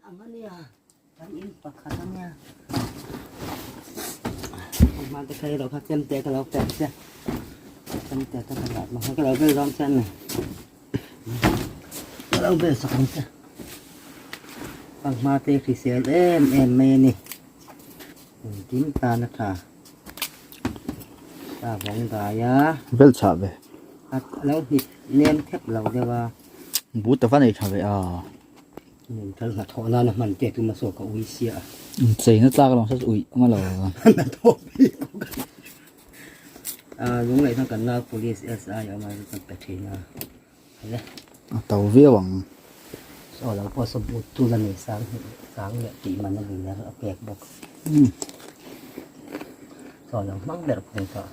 ang a nia kan in pakhat a nia hma te kha ilo kha chem te ka lo pek che chem te ka ka dah ka lo bel dawn che a ni ka lo bel sak ang che fanghma te hrisel em em mai a ni engkim tan a tha ta vawng dai a vel chhah ve a lo hnip nem thep lo deuh a. But a va nei tha ve a. Min thal hnathawh nana hman te tuma saw ka ui sia a. Cheina tlak alawm saw chu uih anga lo. Hnathawh bik pawh ka a lunglei khan kan nau police SI a awm a kan pe thin a le. A to viau ang. Saw lo pawh saw but tu la nei sang sang leh tih man a ni a pek bawk. Saw lo hmang ber phung tawh.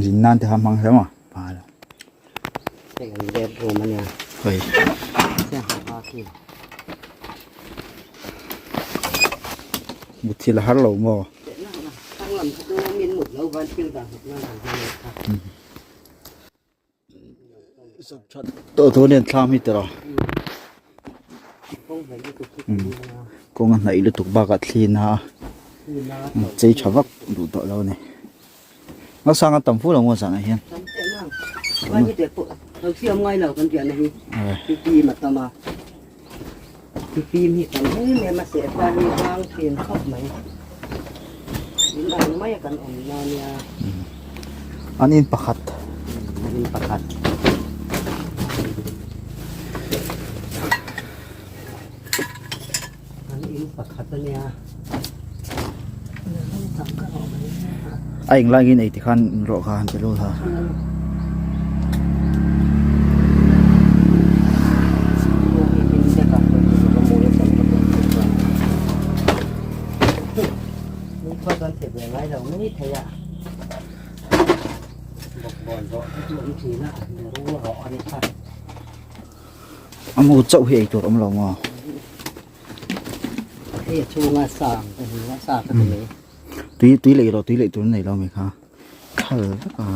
Zin nan te kha hmang hle maw pa lo. Hei an bedroom a nia. Hei. Mut thil a har lo maw? Thang lam kha chu min mut lo van thil dah hmut nan han hmang kha. To to nen thlam hi tiraw. Kawng a hnaih lutuk bakah thli na a chei tha vak duh tawh lo a ni. Ngasang a tam fu lo maw zanah hian. An in pakhat. A eng lai in ei tikhan in rawh kha han ti lut a. A mu chauh hi ei tur awm lo maw? Hei a chhunga sang ka hmu a sa ka ti mai. Tui tui leh rawh tui leh tur nei lo mai kha thal vek a.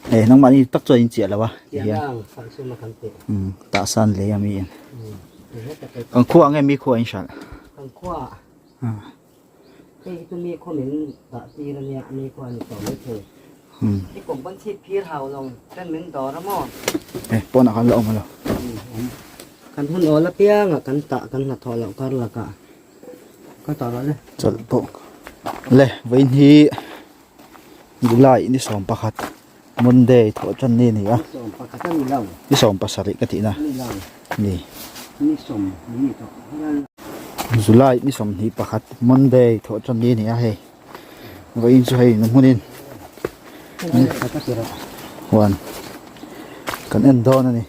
Eh nangmah ni tak chuan in chiah lo a tihian tah san lei a mi in kan khua nge mi khua in hralh eh pawnah khan la awm alo chawlh pawh le vawiin hi July ni sawm pakhat Monday thawh tan ni a ni a ni sawm pasarih ka tihna ni July ni sawmhnih pakhat Monday thawh tan ni a ni a hei vawiin chu hei hmunin huan kan en dawn a ni.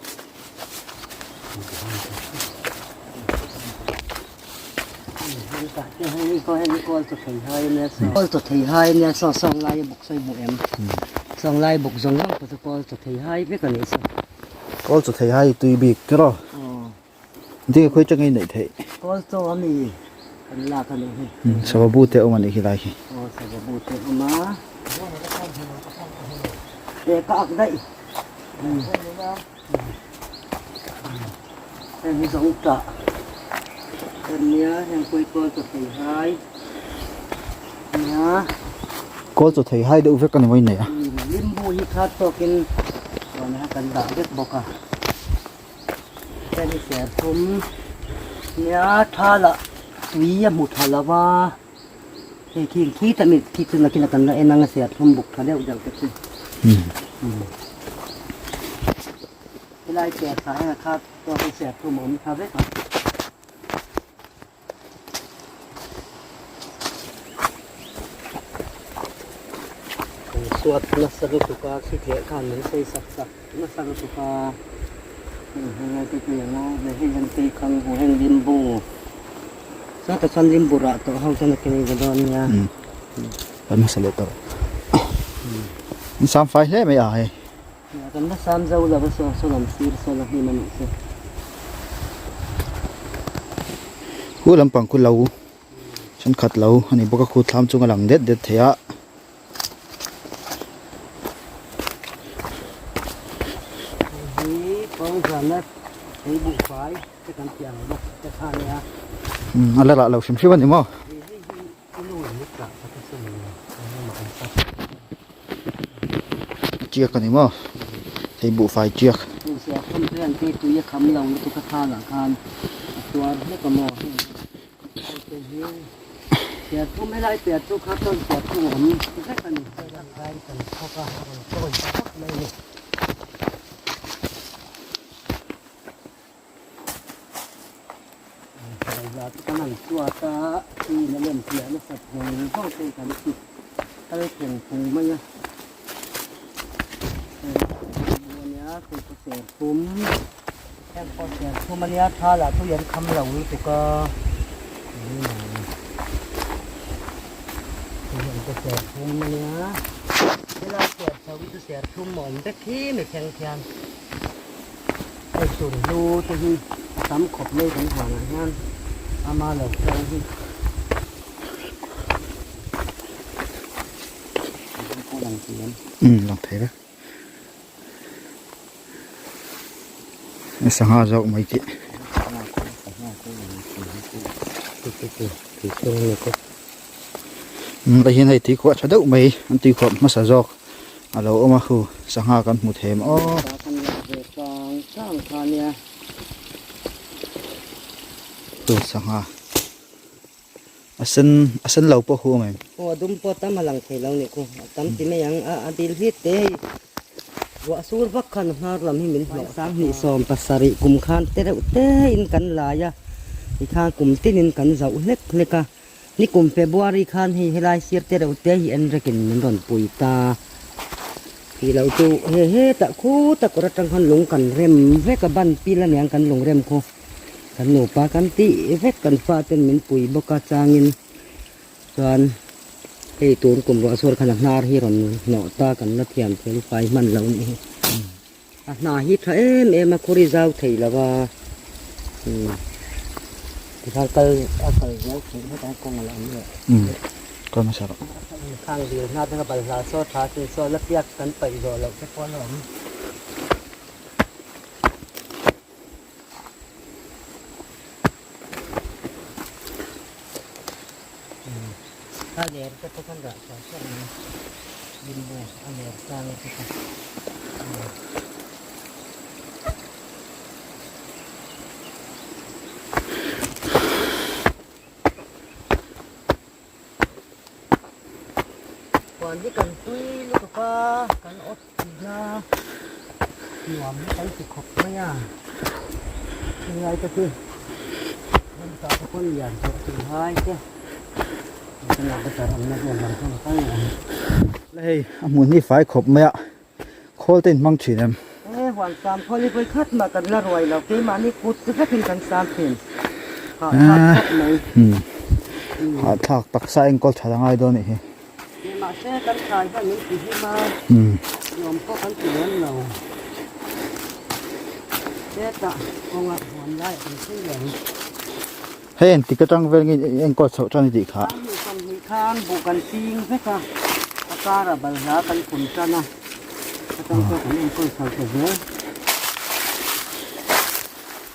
Kawl chaw thei hai ania saw sawng lai a buk sawi hmuh em sawng lai buk zawng zawng pawh chu kawl chaw thei hai vek a nih chu. Kawl chaw thei hai tui bik kher aw engtin nge khawi atangin i neih theih. Kawl chaw a mi kan lak a nih hi. Sava bu te a awm a nih khi lai khi. Aw sava bu te a awm a eh ka ak daih. Heng hi zawng tah a nia heng pawh hi kawl chaw thei hai a nia. Kawl chaw thei hai deuh vek a ni mawi nei a. Limbu hi khat tawkin chuan a kan dah vek bawk a. Heng hi serthum nia tha lah tui a hmu tha lo va hei khi khi ta mi khi chu nakin a kan la en ang a serthum buk tha deuh deuh te chu. Helai chair tah hian a khat tawk in serthum a awm tha vek a. Kan suat nasa lutuk a khi tleh khan min sawi sak sak nasa lutuk a heng te chu eng aw hei hian tui khang hu heng limbu sawtah chuan limbu rah tawh ho chuan a keng ve dawn nia. Kan hmasa leh tawh in sam fai hle mai a hei. Kan la sam zo lo a saw saw lam sir saw la hnim a nih chu. Khu lampang khu lo thenkhat lo a ni bawk a khu thlam chung a lang det det thei a. A la rah lo hrim hrim a ni maw? Chiak a ni maw? Hei buhfai chiak. Balhla chu kan han chuat a, tuiin a lem piah nasat zawng zawng te kan ti kal thleng phung mai a. Hei a nia hei pawh serthum heng pawh serthum a nia tha lah tui an kham lo lutuk a hei hi an pawh serthum a nia helai serchho hi chu serthum a awm vek hi mi thleng khian. Hei sulhnu te hi a tam khawp mai kan huanah hian ama lo tang hi lang thei em? Um lang thei vek. Sangha zawk mai tih. Um tah hian hei tuikhuah tha deuh mai an tuikhuah hmasa zawk. A lo awm a khu sangha kan hmu them aw. Chu sangha a sen a sen lo pawh hu ang em. Aw a dum pawh tam a lang thei lo nih khu a tam ti mai ang a a dil hit te hei ruah sur vak khan hnar lam hi min hlawh sanghnih 17 kum khan te reuh te in kan lai a tikhan kum tin in kan zauh hlek hlek a. Nikum February khan hei helai sir te reuh te hi en rekin min rawn pui ta. Tih loh chu he hetah khuta kawr atang khan lung kan rem vek a, ban pil aniang kan lung rem khu. Kan nupa kan tih vek kan fa ten min pui bawk a changin chuan hei tun kum ruah suar khan a hnar hi rawn hnawh ta kan la thiam fel fai hman lo nih hi. A hna hi tha em em a khuri zau thei lo va umm tikhan kal a kal zel theih vek a kawng a la awm leh umm kal hmasa rawh khang dil hna te kha balhla saw tha chin saw la piak kan paih zawh loh te pawh a la awm. A ler te pawh khan dah tha hrep mai limbu a ler tlang te kha. Huan hi kan tui lutuk a kan awt thin a nuam hi kan ti khawp mai a helai te chu ramsa te pawn lian tawh tih lai te Hei a hmun hi fai khawp mai a khawl te in hmang thin em? E huan sam khawl hi vawi khat mah kan la ruai lo keimahni kut vekin kan sam thin hahthlak khawp mai. Hahthlak taksa enkawl that a ngai dawn anih hi. Mahse kan thlai hian min ti hlim a nuam pawh kan ti lem lo. Hetah kawngah huan laiah kan thleng reng. Hei engtik atang vel nge i enkawl chhoh tan i tih kha? Khan hnih 20 khan buh kan ching vek a, a karah balhla kan phun tan a, atang chuan kan enkawl chho ta zel.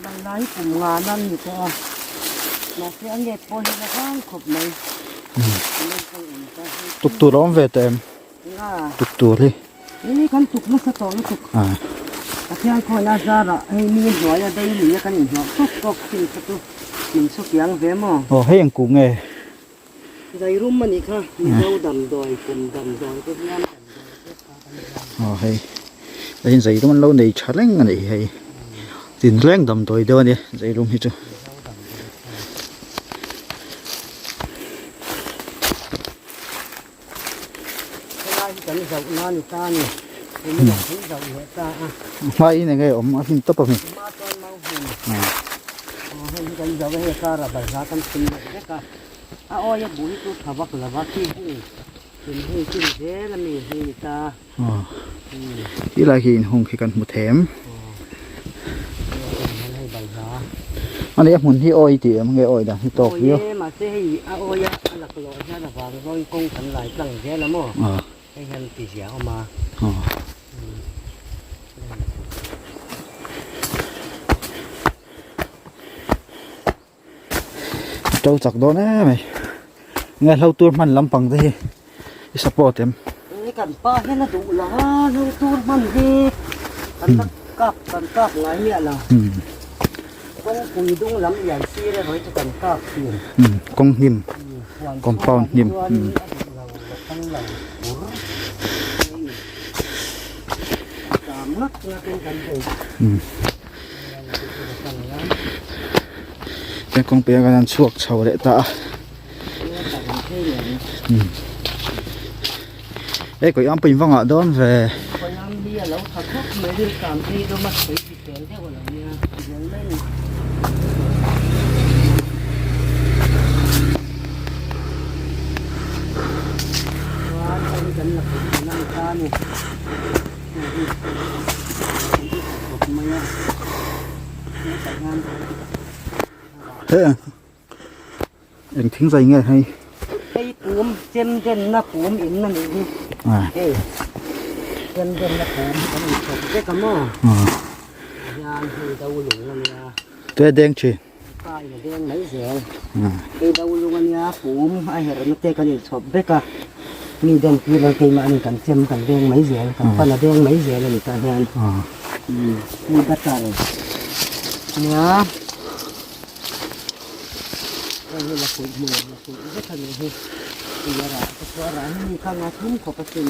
Balhla hi kum nga nan ni tawh a, mahse a nget pawh hi la vang khawp mai. Kan enkawl eng ta hi. Tuk tur a awm ve teh em? Tuk tur hi. Ih kan tuk nasa tawh lutuk. Pathian khawiah a zarah hei mi hnuaia daily a kan inhnawh tawk tawk thin kha chu min chhu kiang ve maw? Aw hei eng kum nge? Zairum a nih kha Mizo damdawi kum damdawi te hian damdawi te kha kan zai. Aw hei hei zairum an lo nei tha reng a nih hi hei tin reng damdawi deuh a nia zairum hi chu. Helai hi kan zoh na ni ta ni. Tun ah kan zoh leh ta a. Hma in enge awm a hlim tawp a mi. Hma chuan mau hmun. Aw hei hi kan zoh a hei kar ah balhla kan phun leh vek a. A awi a buh hi chu tha vak lo va khi hung in hung chin zel a mi hi ni ta. Aw helai hi in hung khi kan hmu them. Aw hei balhla. Ani a hmun hi awi tih em nge awi dan hi tawk viau. Awi e mahse hei a awi a a laklawh hian a vang zawngin kawng kan lai tlang zel a maw hei hian ti zia a awm a. A to chak dawn em mai nge hlo tur hman lampang te hi i support em. Ni kan pa hian a duh lo a hlo tur hman hi kan la kap kan kap ngai miah lo kawngpui dung lam lian sir erawh hi chu kan kap thin kawng hnim compound hnim a duh lo a thlang lo bur tam ngak ngak in kan bei. He kawngpui ah khan an chhuak chho leh ta a he kawi ang pawhin va ngah dawn ve. Eng thing zai nge hei hei pum chem denna pum in a nih hi hei chem denna pum kan in chhawp vek a maw hian hei do lung a nia te deng thin pa in a deng mai zel hei do lung a nia pum a herhna te kan in chhawp vek a mi den tir ang keimahni kan chem kan deng mai zel kan pan a deng mai zel a ni tah hian mi butter nia. Hei hi lakhuih hmel lakhuih vek a nih hi tui a rah te pawh a rah hi mi kha nga thum khawp asin.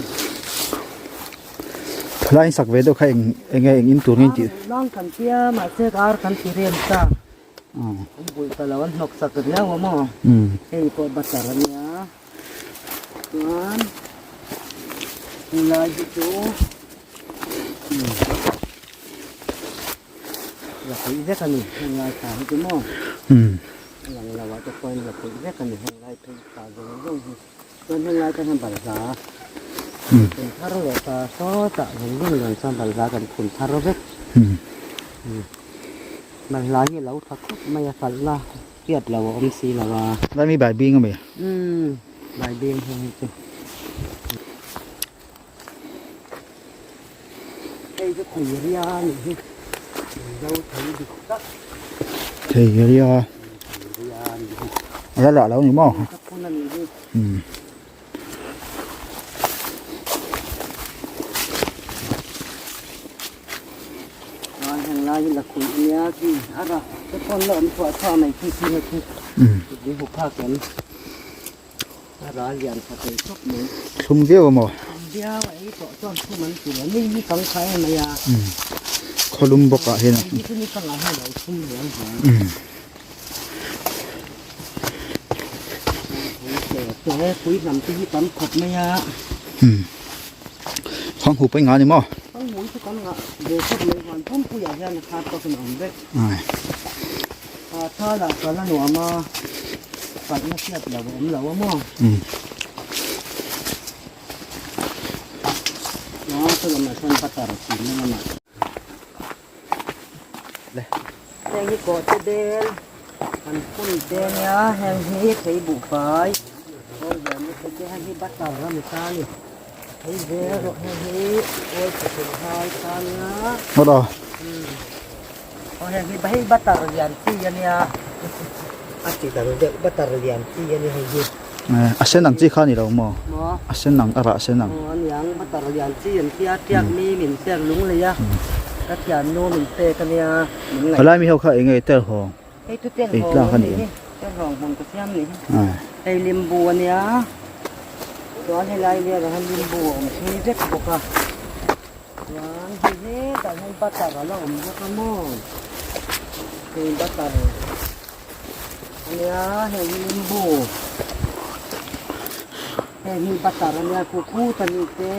Thalai in sak ve deuh kha eng enge eng in tur nge tih. Lang kan tia mahse ar kan ti rem ta. An bul ta lo an hnawk sak riau a maw. Hei pawh butter a nia. Chuan helai hi chu Lakhuih vek a ni heng lai thla hi chu maw a lang lo ah te pawhin lakhuih vek a ni heng lai phei thla zawng zawng hi chuan heng lai te hian balhla phun thar leh ta sawtah zawng zawng dan chuan balhla kan phun thar vek balhla hi a lo tha khawp mai a hralhna hriat lo a awm si lo a. Lai mi baibing a mi? Umm baibing heng hi chu. Hei chu thei ria a nih hi mizo thei dik tak thei ria ria a nih hi a la lah lo ni maw ka phun a nih hi umm chuan heng lai hi lakhuih a nia khi a rah te pawn la awm chhuah chhuah mai khi khi khi khi hu phak em. A ral lian tha thei khawp mai. Thlum viau a maw? Thlum viau a ei tawh chuan thlum an ti lo. Ni hi kang kha em mai a. Khawlum bawk ah hian. Ni chu ni kang ah hian a lo thlum lian zel. Te pui hnam te hi tam khawp mai a. Khang hu pawh i ngah a ni maw? Khang hu chu kan ngah ve khawp mai huan pumpuiah hian a khat tawk in a awm vek. Tha lah kal a nuam a, kalna hriat lo a awm lo a maw? Chuan saw lamah sawn butter chinna lamah. Heng hi kawhte bel an phun te a nia, heng hi thei buhfai aw hian te te heng hi butter a ni ta a ni. Thei zel erawh heng hi oil chhekawlh hai ta a nia. Aw heng hi hei butter lian chi a nia a chi dang deuh butter lian chi a ni hei hi. A sen ang chi kha a ni lo maw? Maw? A sen ang a rah sen ang. Aw a niang butter lian chi an tia tiak mi min pek lung lei a ka thiannu min pek a nia min ngaih. Helai mi ho kha eng nge tel hawng? Hei chu tel hawng a nih hi tel hawng hmun ka siam nih hi. Hei limbu a nia chuan helai vel ah hian limbu a awm thui vek bawk a. Chuan hei hetah hian butter a la awm bawk a maw hei butter a nia hei hi limbu hei hi butter a nia khu khut a ni te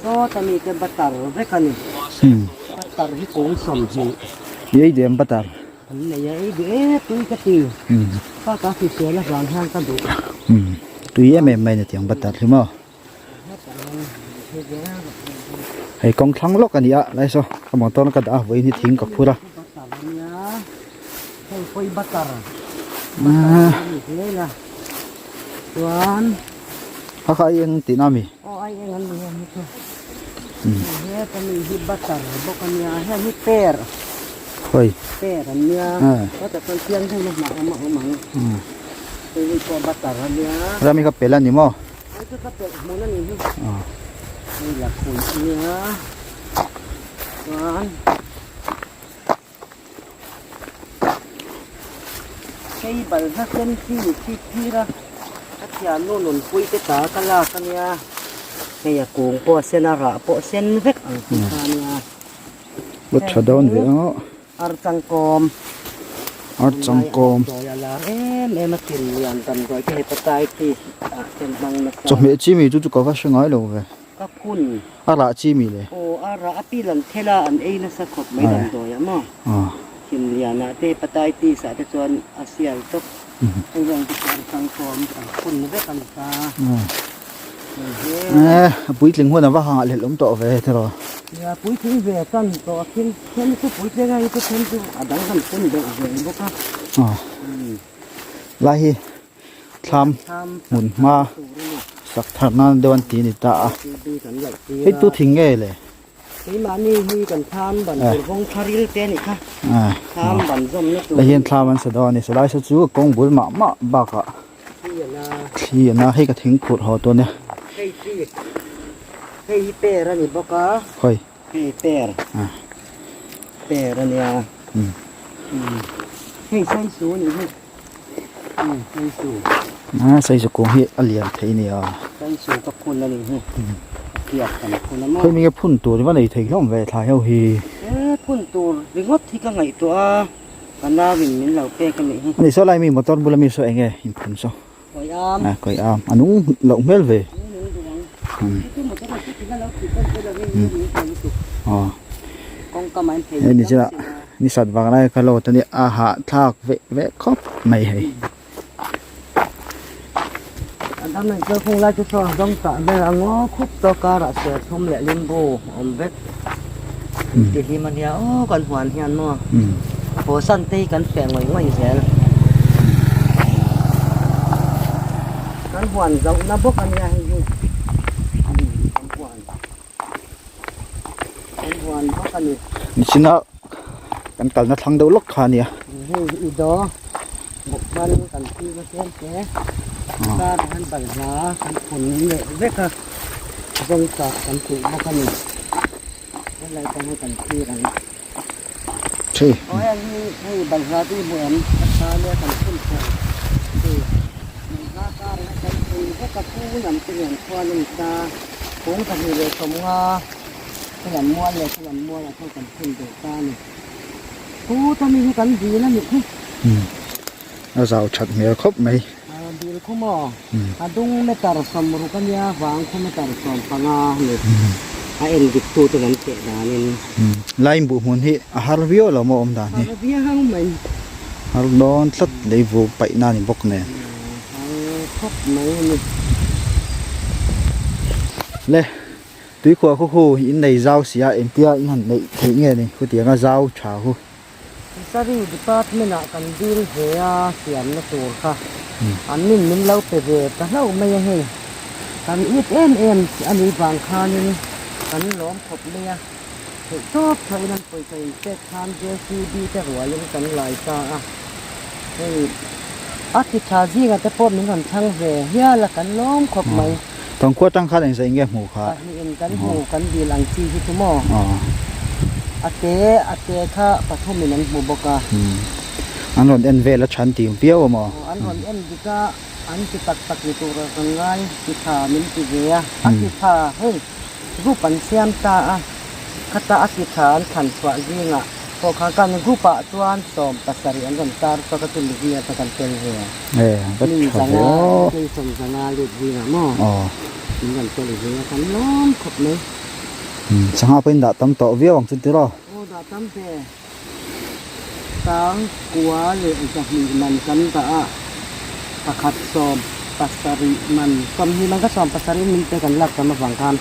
sawt a mi te butter vek a ni butter hi kung 20 i ei duh em butter an nei a ei duh e tui ka ti bakah hrisel avang hian ka duh tui em em mai a ni tiang butter hi maw. Hei kawng thlang lawk a ni a lai saw ka motor ka dah a vawiin hi thing ka phur a. Hei pawh i butter butter a ni zel a chuan Kha kha ai eng tihna a mi? Aw ai eng an ni heng hi chu. Heta mi hi butter bawk a nia heng hi pear Hawi pear an nia hetah chuan chiang deuhin a hnah awm a awm ang hei hi pawh butter a nia. Rami kha pel a ni maw? Hei chu ka pelh hmun a nih hi. Hei la khuih a nia chuan. Hei balhla sen khi ni chhip phir a, a thiannu nunpui te ta ka lak a nia, hei a kung pawh a sen a rah pawh a sen vek ang chi kha a nia. Va tha dawn ve ang. Ar changkawm. Ar changkawm. Damdawi a lar em em a tin lian damdawi te hepatitis ah ten hmang nasa. Chawhmeh chi mi chu chu ka va hre ngai lo ve. Ka phun. A rah chi mi le? Aw a rah a pil an thel a an ei nasa khawp mai damdawi ah maw? Thinlian ah te hepatitis ah te chuan a sial tawp. Hei hian te chuan changkawm an phun vek a ni ta. Eh a puitling hun a va hangah leh awm tawh ve tiraw? Nia puitling ve tan tawh a thil then chu puitling a hi chu then chu a dang kan phun deuh ve bawk a. Lai hi. Thlam hmun hma sak thar nan deuh an ti a ni ta a, hei tu thing nge le? Hei hian thlam an sa dawn a ni, salai saw chu kawng bul mah mah bakah thli a na hei ka thing phurh haw dawn e. Hawi. A saizu kung hi a lian thei nia. Khawi mi nge phun tur va nei thei hlawm ve thlai ho hi. Ani saw lai mi motor bula mi saw eng nge in phun saw. A kawi am a nung loh hmel ve. Hei ni chiah ni sat vang lai kha lo ta nia a hahthlak veh veh khawp mai hei. Kan huan zohna bawk a nia hei hi kan huan kan huan bawk a ni. Nichina kan kalna thlang deuh lawk kha a nia. Hei i daw bawk ban kan thlir na tlem te kar ah hian balhla kan phun leh vek a zawngtah kan kulh bawk a ni helai pang hi kan thlir ang. Thi. Aw heng hi hei balhla te hi hmu em a tha nia kan phun thei hei balhla kar ah kan phun vek a pu lam te nen khuan a ni ta kung 250 helam mual leh helam mual ah khuan kan phun duh ta a ni pu ta mi hi kan dil a nih hi. A zau that hmel khawp mai. A dil khu maw? A dung meter 60 a nia vang khu meter 15 a ni. A en dik tu ten an teh danin. Line buh hmun hi a har viau lo maw awm dan hi. Har viau mai. Har dawn tlat lei vur paih na ni bawk nen. Har khawp mai a ni. Le tuikhuah khu khu in nei zau si a engtia in han neih theih nge ni khutianga zau tha khu. Fishery Department ah kan dil ve a siamna tur kha an min min lo pe ve ta hlauh mai a hei kan it em em a nih vang khanin kan lawm khawp mai a theih tawp thawhin an pawisa in pek khan JCB te rualin kan lai ta a hei a ti tha zingah te pawh min rawn chhang ve hial a kan lawm khawp mai. Thawngkhua tang khan engzah enge hmuh kha? Pahnihin kan hmu kan dil ang chi hi chu maw? A te a te kha pathumin an hmu bawk a. An rawn en vel a than tih viau a maw? Aw an rawn en dik a, an ti tak tak ni tur kan ngai ti tha min ti ve a, a ti tha hei group an siam ta a, khata a ti tha an thlan chhuah zingah pawh khan kan group ah chuan 70 an rawn tar chhuak a chu mi zingah chuan kan tel ve. Mi zanga application zanga lut zingah maw min rawn tel ve a kan lawm khawp mai. Sangha pawhin dah tam tawh viau ang chu tiraw? Aw dah tam ve. Tang kua leh 200 man kan dah a, pakhat 70 man, 20 man ka 70 min te kan lak tam avang khan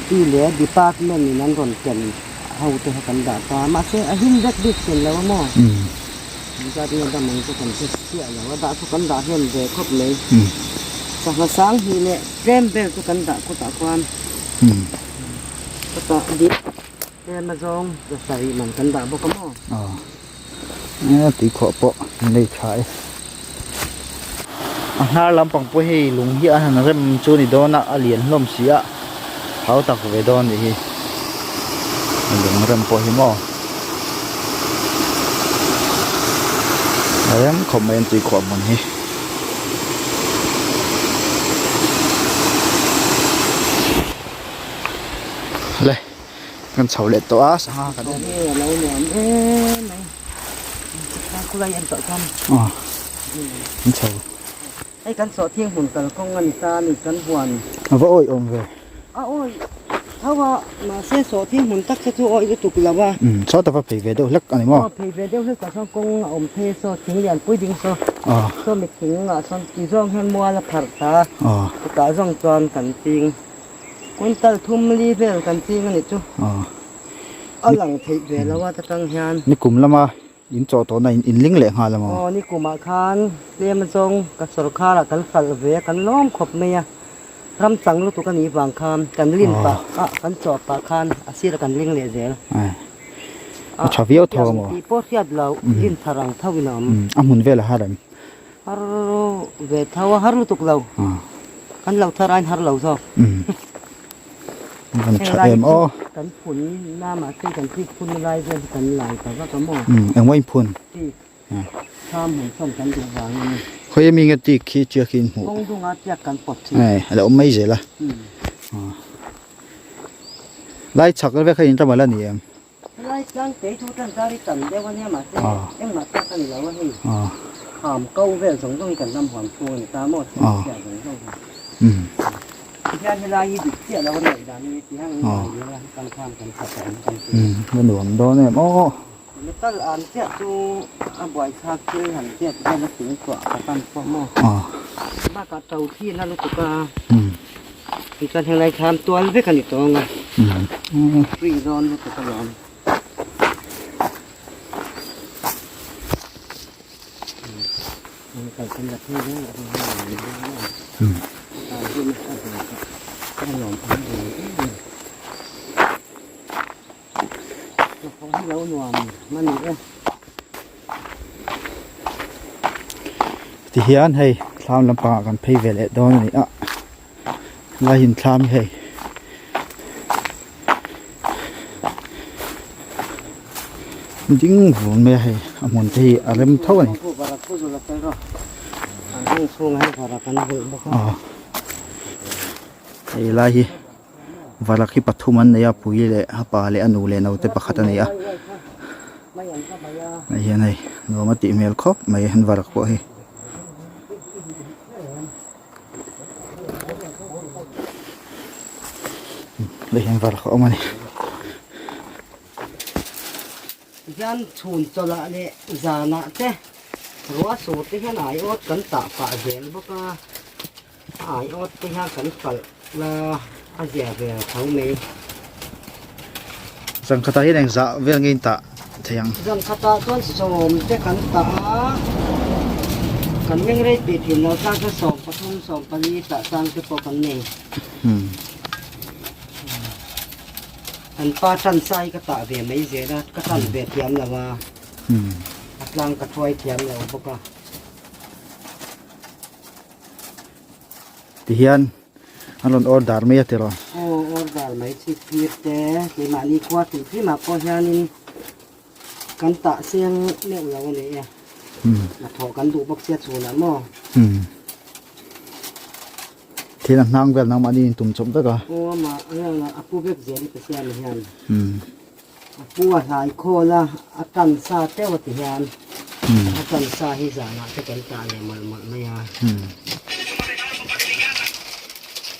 ti leh department in an rawn ken ho te kha kan dah ta a, mahse a him vek bik thin lo a maw? Zat nge dam ang chu kan hre chiah lo a, dah chu kan dah hnem ve khawp mai. Sangha sang hnih leh tlem vel chu kan dah kawtah khuan kawtah dih tlem azawng zasarih man kan dah bawk a maw. Aw tuikhuah pawh an nei tha e. A hnar lampang pawh hei lung hi a han rem chu a ni dawn a, a lian hlawm si a, hau tak ve dawn a nih hi lung rem pawh hi maw a rem khawp mai an tuikhuah hmun hi. Le kan chho leh tawh a sangha kan en. Aw an chho. Hei kan sawhthing hmun kalkawng a ni ta a ni kan huan. A va awih awm ve. A awih tho a mahse sawhthing hmun tak te chu awih lutuk lo a. Umm saw ta va phei ve deuh hlek a ni maw. Aw phei ve deuh hlek ah sawn kawng a awm phei saw thing lian pui ding saw. Aw. Saw mi thing ah sawn ti zawng hian mual a pharh ta. Aw. Chutah zawng chuan kan ching. Quintal thum li vel kan ching a nih chu. Aw. A lang theih ve lo a ta tang hian. Nikum lama In chaw tawhna in inling leh nghal a maw? Aw, nikumah khan tlem azawng ka sawrkharah kan hralh ve a, kan lawm khawp mai a. Ram chang lutuk a nih vang khan kan lin pah a, kan chaw pah khan a sirah kan ling leh zel. A tha viau tho a maw? Tih pawh hriat loh, lin thar ang tho in a awm. A hmun vel a har em? Har ve tho a, har lutuk lo. Kan lo thar aiin har lo zawk. An tha em aw. Kan phun na mahse kan tik phun na lai vel hi kan lai ta vak a maw. Engmaw in phun? Tik. Tham hmun sawn kan duh vang a ni. Khawi ami nge tik khi chiak hi in hmuh? Kawng dunga chiak kan pawt thin. Ei a lo awm mai zel a. Lai chhak vek kha in ram ala ni em? Lai tlang tei thu tan tar i tam deuh a nia mahse engmah tak a ni lo a hei kham ko vel zawng zawng hi kan ram huam chhung a ni ta maw thil chhiah zawng zawng hi tihian helai hi dik chiah lo a ngaih dan hi tihian an ngaih zel a kan kham kan chak a awm kan ti a nuam dawn em aw metal an chiah chu a buaithlak thil han chiat vel a thing tuah ka tan pawh maw bakah to thin a lutuk a. Tichuan helai thlam tual vek a ni tawng a, free dawn lutuk alawm. Tihian hei thlam lampangah kan phei ve leh dawn a ni a lai in thlam hi hei ding vun mai a hei a hmun te hi a rem tho a ni. Aw hei lai hi. Varak hi pathum an nei a pui leh a pa leh a nu leh naute pakhat a nei a hei hian hei nuam a tih hmel khawp mai an varak pawh hi. Hei hian varak a awm a ni. Hian chhun chawlh ah leh zan ah te ruah sur te hian aiawt kan tah pah zel bawk a. Aiawt te hian kan kalh la a zia ve tho mai. Zan khatah hian eng zah vel nge in tah thei ang? Zan khatah chuan sawm te kan tah a, kan meng rei tih thin lo tlang kha 13 14 tah chang te pawh kan nei. Kan pa tan sai ka tah ve mai zel a, ka tan ve thiam lo a, a tlang ka thuai thiam lo bawk a. Tihian an rawn order mai a tiraw? Aw order mai chi phir te keimahni khua tih hlimah pawh hianin kan tah seng meuh lo a ni e. Hnathawh kan duh bawk sia chhunah maw? Thil a hnang vel nangmahni in tum chawp vek a. Aw amah a pu vek zel i Pathian hian. A pu a hlai khawl a, a tan sa teuh a ti hian a tan sa hi zanah te kan tah leh mawlh mawlh mai a.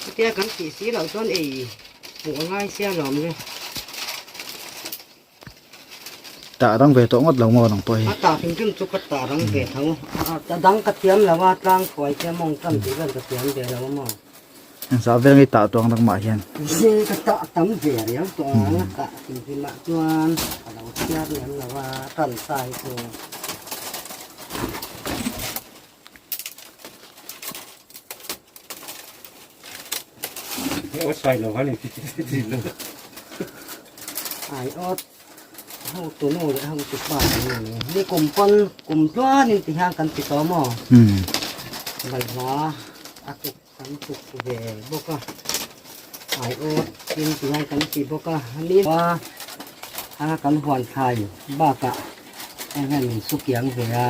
Chutia kan tih si loh chuan ei hmuh a ngai sia lawm le. Tah rang ve tawh ngawt lo maw nang pawh hi. A tah hrim hrim chu ka tah rang ve tho. A dang ka thiam lo a, tlang thuai te mawng tan tih vel ka thiam ve lo a maw. Engzah vel nge tah tuang nangmah hian? Zing ka tah tam ve riau tawh ang a tah hrim hrim ah chuan ka lo chhiar lem lo a, tan sa hi chu. Ai awt hotu nu leh hotu pa an ni. Ni kum pawn kum tluanin ti hian kan ti tawh maw? Balhla a tuk kan tuk ve bawk a. Ai awt tin ti hian kan ti bawk a. Ni a kan huan thlai bakah heng hian min su kiang ve a.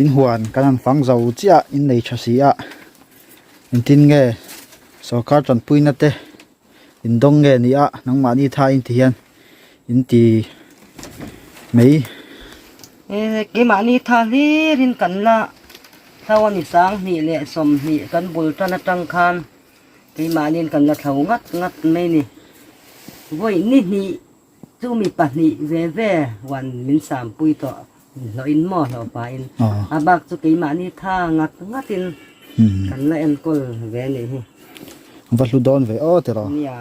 In huan kan han fang zo chiah in nei tha si a engtin nge sorkar tanpuina te in dawng nge ni a nangmahni tha in ti hian in ti mai. Keimahni tha hlir in kan la thlo a ni 20 leh 20 kan bul tan atang khan keimahni in kan la thlo ngat ngat mai ni vawi ni hnih. Chumi pahnih ve ve huan min sampui tawh hlawhin maw hlawh pahin a bak chu keimahni tha ngat ngatin kan la enkawl ve a nih hi. Va hlu dawn ve aw tiraw. Nia,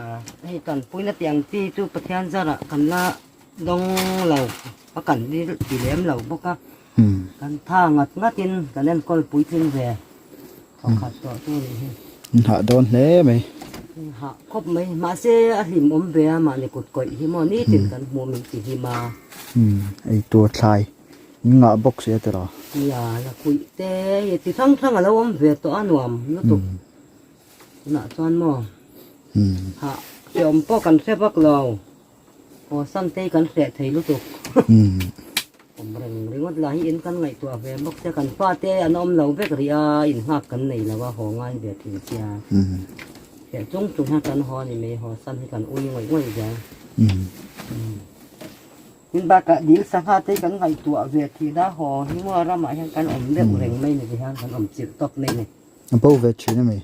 hei tanpuina tiang chi chu Pathian zarah kan la dawng lo a kan ti lem lo bawk a, kan tha ngat ngatin kan enkawl puitling ve. Thawkhat tawh chu nih hi. Hah dawn hle mai. Hah khawp mai. Mahse a hlim awm ve a mahni kut kawih hi maw nitin kan hmuh min ti hlim a. Ei tur thlai in ngah bawk si a tiraw. Nia la kuih te i ti hrang hrang a lo awm ve tawh a nuam lutuk. Tunah chuan maw hah hreawm pawh kan hre vak lo. Aw Santei kan hreh thei lutuk. Awm reng ringawt lah hi in kan ngaihtuah ve bawk sia kan fate an awm lo vek rih a inghak kan nei lo a haw ngai ve thin sia. Hreh chung chung hian kan haw a ni mai haw san hi kan ui ngawih ngawih zel. Tin bakah dil sangha te hi kan ngaihtuah ve thin a haw hi maw ramah hian kan awm deuh reng mai ni tihian kan awm chilh tawp mai ni. A bo ve thin a mi.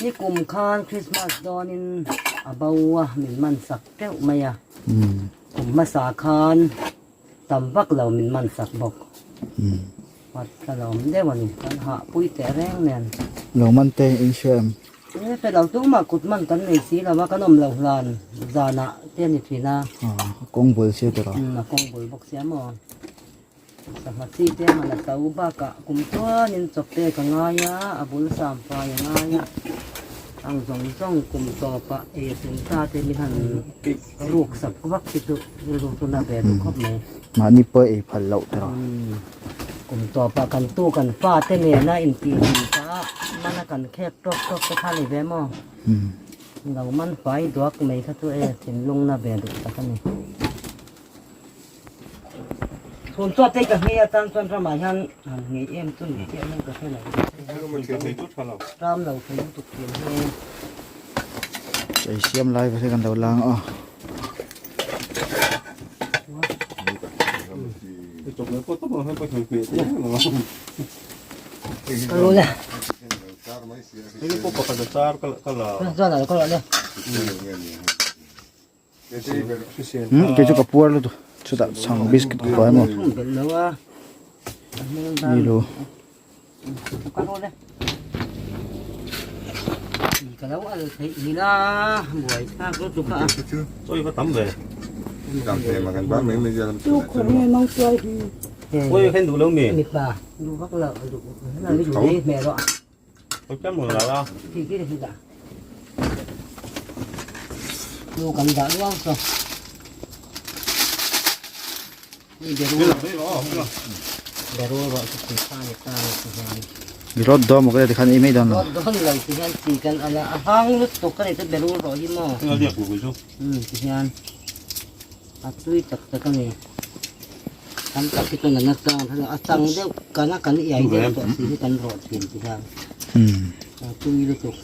Ni kum khan Christmas dawnin a bo a min man sak teuh mai a, kum hmasa khan tam vak lo min man sak bawk. Pat ka lo awm deuh a ni, kan hah pui teh reng nen. Lo man te in hria em? E fe lo tumah kut man kan nei si lo a, kan awm lo hlan zanah te a ni thin a. A kawng bul sia tawh. A kawng bul bawk sia maw. Sangha chi te hman a to bakah kum chuanin chawp pek a ngai a, a bul sam fai a ngai a, ang zawng zawng kum tawpah ei a tum ta te min han ruk sak vak hi chu rilru chu na ve duh khawp mai. Mahni pawh ei phal loh tawh. Kum tawpah kan tu kan fa te nena intihhlim ta a, mana kan khek tawk tawk te kha a ni ve maw? Lo man fai duak mai kha chu e thinlung na ve duh tak a ni. Chhun chuat te ka hmei atan chuan ramah hian han ngei em chu ni chiah hian ka hre lo. Ram lo thei lutuk thin hi. Chei siam lai va kan lo lang a. Kalule. Kei chu ka puar lutuk chutah chhang biscuit ka kawai maw ni lo Rod dawn maw ka tikhan ei mai dawn lo. A tui tak tak a ni. Tam tak hi chuan an a chang tha lo. A chang deuh kan a kan iai deuh tawh si hi kan rawh thin ti hian. A tui lutuk.